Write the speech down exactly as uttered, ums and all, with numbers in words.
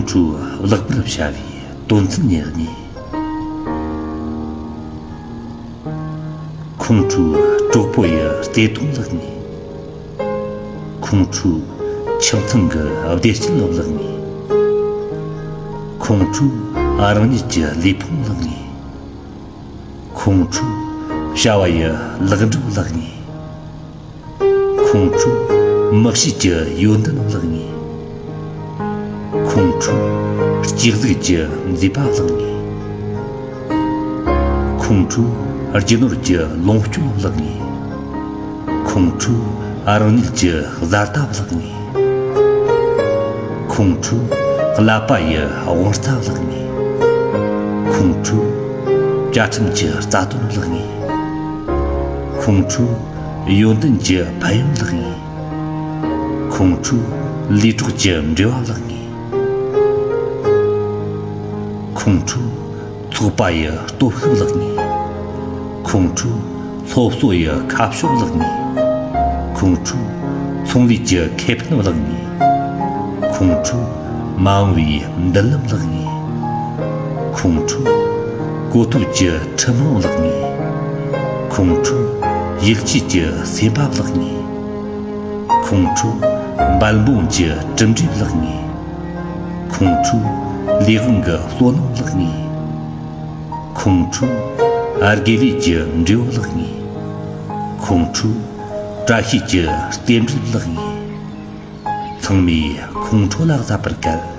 ཁོང་ཁྲོས་ལེགས་པར་བྱ་བའི་དོན་ཚན་ཉེར་གཉིས། ཁོང་ཁྲོས་གྲོགས་པོ་ཡི་བརྩེ་དུང་བརླག་ངེས། ཁོང་ཁྲོས་ཁྱིམ་ཚང་གི་བདེ་སྐྱིད་བརླག་ངེས། ཁོང་ཁྲོས་རང་ཉིད་ཀྱི་ལུས་ཕུང་བརླག་ངེས། ཁོང་ཁྲོས་བྱ་བ་ཡི་ལེགས་འགྲུབ་བརླག་ངེས། ཁོང་ཁྲོས་མི་གཤིས་ཀྱི་ཡོན་ཏན་བརླག་ངེས། ཁོང་ཁྲོས་སྐྱེ་གཟུགས་ཀྱི་མཛེས་པ་བརླག་ངེས། ཁོང་ཁྲོས་རྒྱུ་ནོར་གྱི་ལོངས་སྤྱོད་བརླག་ངེས། ཁོང་ཁྲོས་རང་ཉིད་ཀྱི་བཟའ་ཟླ་བརླག་ངེས། ཁོང་ཁྲོས་ཀླད་པ་ཡི་དབང་རྩ་བརླག་ངེས། ཁོང་ཁྲོས་བཅའ་ཁྲིམས་ཀྱི་རྩ་དོན་བརླག་ངེས། ཁོང་ཁྲོས་ཡོན་ཏན་གྱི་ཕན་ཡོན་བརླག་ངེས། ཁོང་ཁྲོས་ལུས་གྲོགས་ཀྱི་འབྲེལ་བ་བརླག་ངེས། ཁོང་ཁྲོས་ཚོགས་པ་ཡི་སྟོབས་ཤུགས་བརླག་ངེས། ཁོང་ཁྲོས་སློབ་གསོ་ཡི་ཁ་ཕྱོགས་བརླག་ངེས། ཁོང་ཁྲོས་ཚོང་ལས་ཀྱི་ཁེ་ཕན་བརླག་ངེས། ཁོང་ཁྲོས་མ་འོངས་པའི་མདུན་ལམ་བརླག་ངེས། ཁོང་ཁྲོས་གོ་ཐོས་ཀྱི་འཁྲུལ་སྣང་བརླག་ངེས། ཁོང་ཁྲོས་ཡིད་ཆེས་ཀྱི་སེམས་པ་བརླག་ངེས། ཁོང་ཁྲོས་འབད་འབུངས་ཀྱི་གྲུབ་འབྲས་བརླག་ངེས། ཁོང་ཁྲོས་ལས་དབང་གི་བསོད་ནམས་བརླག་ངེས། ཁོང་ཁྲོས་དགེ་ལས་ཀྱི་འབྲས་བུ་བརླག་ངེས། ཁོང་ཁྲོས་བཀྲ་ཤིས་ཀྱི་རྟེན་འབྲེལ་བརླག་ངེས། ཚང་མས་ཁོང་ཁྲོ་ལ་གཟབ་པར་གལ།